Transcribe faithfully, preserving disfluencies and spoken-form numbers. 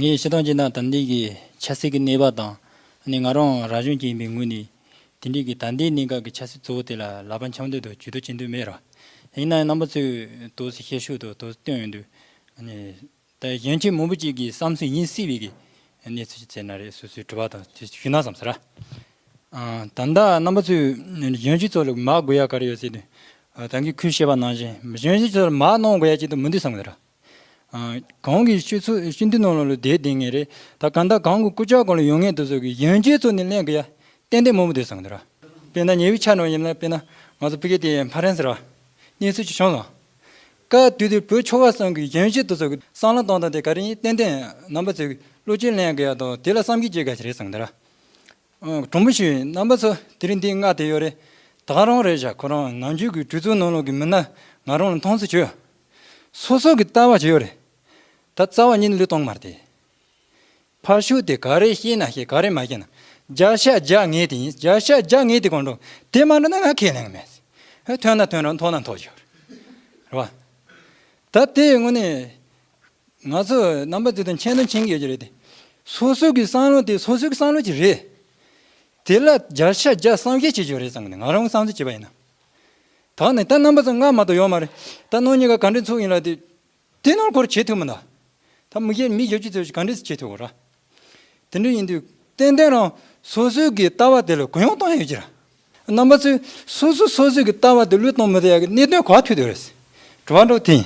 ངས་བཤད་སྟངས་ཀྱི་ནང་ད་ལྟའི་གི་ཆབ་སྲིད་ཀྱི་གནས་བབ་དང་། ཨ་ནི་ང་རང་རབ་བྱུང་ཅིག་ཡིན་པའི་ངོས་ནས། དེ་འདྲའི་གི་ད་ལྟའི་གནས་སྐབས་ཀྱི་ཆབ་སྲིད་གཙོ་བོ་དེ་ལ་ལག་པ་འཆང་འདོད་དང་ཇུས་གཏོགས་བྱེད་འདོད་མེད་ར། ཡིན་ན་ཡང་རྣམ་པ་ཚོས་ཏོག་ཙམ་བཤད་ཤུགས་དང་ཏོག་ཙམ་བཏོན་ཡོང་དུས། ཨ་ནི་ད་གཞོན་སྐྱེས་མང་པོ་ཅིག་གི་བསམ་ཚུལ་ཡིན་སྲིད་པའི་གི་གནས་ཚུལ་ཅིག་བཙལ་ན་རེད། སོ་སོའི་དྲི་བ་དང་དེ་ཞུས་ན་བསམ་ཟེར་ར། ཨ། ད་ལྟ་རྣམ་པ་ཚོས་གཞོན་སྐྱེས་ཚོ་ལ་མ་དགོས་ཡ་ག་རེ་ཡོད་ཟེར་དུས། ཨ། ད་གིན་ཁོས་བཤད་པ་ནང་བཞིན་གཞོན་སྐྱེས་ཚོ་ལ་མ་གནང་དགོས་ཡ་ཅིག་ཏུ་མི་འདུག་བསམ་གི་ར། ཨ། གོང་གི་སྤྱི་ཚོགས་སྤྱི་འཐུས་ནང་ལོགས་ལ་བསྡད་བསྡད་མཁན་རེད། ད་གང་ལྟར་གོང་གི་སྐུ་ཕྱྭ་སྐོར་ལ་ཡོང་མཁན་དེ་ཚོ་གི་གཞོན་སྐྱེས་ཚོ་ནས་ལེན་དགོས་ཡ་ཏན་ཏན་མང་པོ་འདུག་བསམ་གི་ར། དཔེར་ན་ཉེ་བའི་ཆར་ནང་ཡིན་ན། དཔེར་ན་ང་ཚོ་ཕ་གི་དེ་ཕ་རན་སི་ར། གནས་ཚུལ་ཅིག་བྱུང་སོང་། སྐབས་དེ་དུས་བོད་ཆོལ་ཁ་གསུམ་གི་གཞོན་སྐྱེས་དེ་ཚོ་གི་བསམ་བློ་གཏོང་སྟངས་དེ་ག་རེ་ཡིན། ཏན་ཏན་རྣམ་པ་ཚོས་བློ་སྐྱེད་ལེན་དགོས་ཡ་དང་དེ་ལ་བསམ་གཞིག་བྱེད་དགོས་ཡ་ཞིག་རེད་བསམ་གི་ར། ཨ། དྲང་པོ་ཞུ་ཡིན། རྣམ་པ་ཚོ་དེ་རིང་འདི་ང་དེ་ཡོད་རེད། ད་ག་རང་རེད་བཞག་ཁོ་རང་ནམ་རྒྱུན་གྱི་གྲོས་ཚོགས་ནང་ལོགས་ཀྱི་མི་སྣ་ང་རང་ལ་མཐོང་ཚུལ་བྱོས། སོ་སོ་གི་ལྟ་བ་ཅིག་ཡོད་རེད། ད་རྩ་བ་ཉིད་ནས་བློས་གཏོང་མ་རེད་དེ། ཕར་ཕྱོགས་དེ་ག་རེ་བཤད་ན་བཤད། ག་རེ་མ་བཤད་ན། བརྒྱ་ཆ་བརྒྱ་ངས་དེ་ཡིན། བརྒྱ་ཆ་བརྒྱ་ངས་དེ་གང་འགྲོ། དེ་མ་འགྲོ་ན་ང་ཁས་ལེན་གི་མེད། ཧེ། ཐོན་ན་ཐོན་རོགས། མཐོ་ན་མཐོ་ཆོག་རེད་བ། ད་དེ་དངོས་གནས། ང་ཚོ་རྣམ་པ་ཚོ་དང་མཁྱེན་དང་མཁྱེན་གྱི་ཡོད་ཀྱི་རེད་དེ། སོ་སོ་གི་བསམ་བློ་དེ་སོ་སོ་གི་བསམ་བློ་ཅིག་རེད། དེ་ལ་བརྒྱ་ཆ་བརྒྱ་བསམ་ཤེས་བྱེད་རྒྱུ་རེད་བསམ་གི་འདུག་ང་རང་བསམ་ཚུལ་བྱས་པ་ཡིན་ན། ད་ནི་ད་རྣམ་པ་ཚོ་ང་མ་གཏོགས་ཡོད་མ་རེད། ད་ནང་གཉིས་ཀ་ག་འདྲའི་ཚོགས་ཡིན་ལ་དེ། དེ་ནང་ཁོར་བྱེད་ཐུབ་མི་འདུག་ད་མི་གཞན་མི་བཞི་བཅུ་ཙམ་ཞིག་ག་འདྲས་སེ་བྱེད་ཐུབ་གོ་ར། དེ་འདྲ་ཡིན་དུས་ཏན་ཏན་རང་སོ་སོའི་གི་ལྟ་བ་དེ་ལ་གུ་ཡངས་གཏོང་ཡ་ཡོད་ཀྱི་ར། རྣམ་པ་ཚོས་སོ་སོ་སོ་སོའི་གི་ལྟ་བ་དེ་བློས་གཏོང་མི་ཐུབ་ཡ་གི་གནད་དོན་ག་པར་ཐུག་བསྡད་རེད། དྲི་བ་འདྲ་བོ་དེ་ཡིན།